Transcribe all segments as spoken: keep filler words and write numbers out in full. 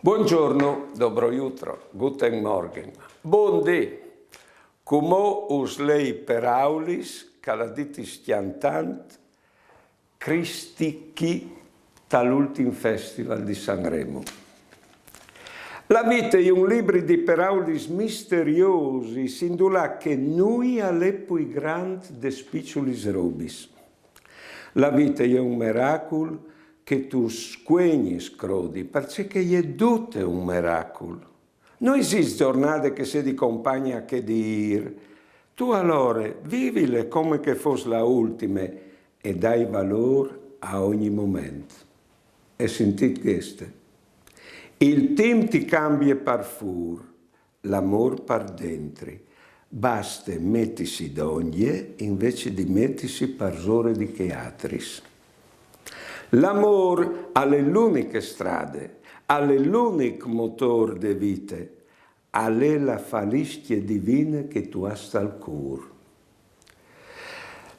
Buongiorno, dobro jutro, guten Morgen. Bundì. Cumò us lei peraulis che al à ditis cjantant Cristichi tal ultin festival di Sanremo. La vite e je un libri di peraulis misteriosis, indulà che nui al è plui grant des piçulis robis. La vite e je un meracul che tu scuegnis crodi, parcè che e je dute un meracul. No esist zornade che sedi compagna che di îr. Tu alore vivile come che e fos la ultime e dai valôr a ogni moment. E sintit cheste. Il timp ti cambie par fûr, l'amôr par dentri. Baste metisi dongje invezit di metisi parsore di chei altris. L'amôr al è l'uniche strade, al è l'unic motôr de vite, al è la faliscje divine che tu âs tal cûr.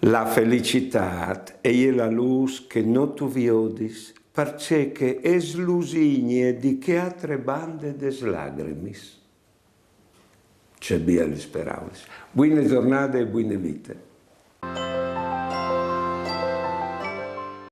La felicitât e je la lûs che no tu viodis, parcè che e slusigne di chê altre bande des lagrimis. Ce bielis peraulis. Buine zornade e buine vite.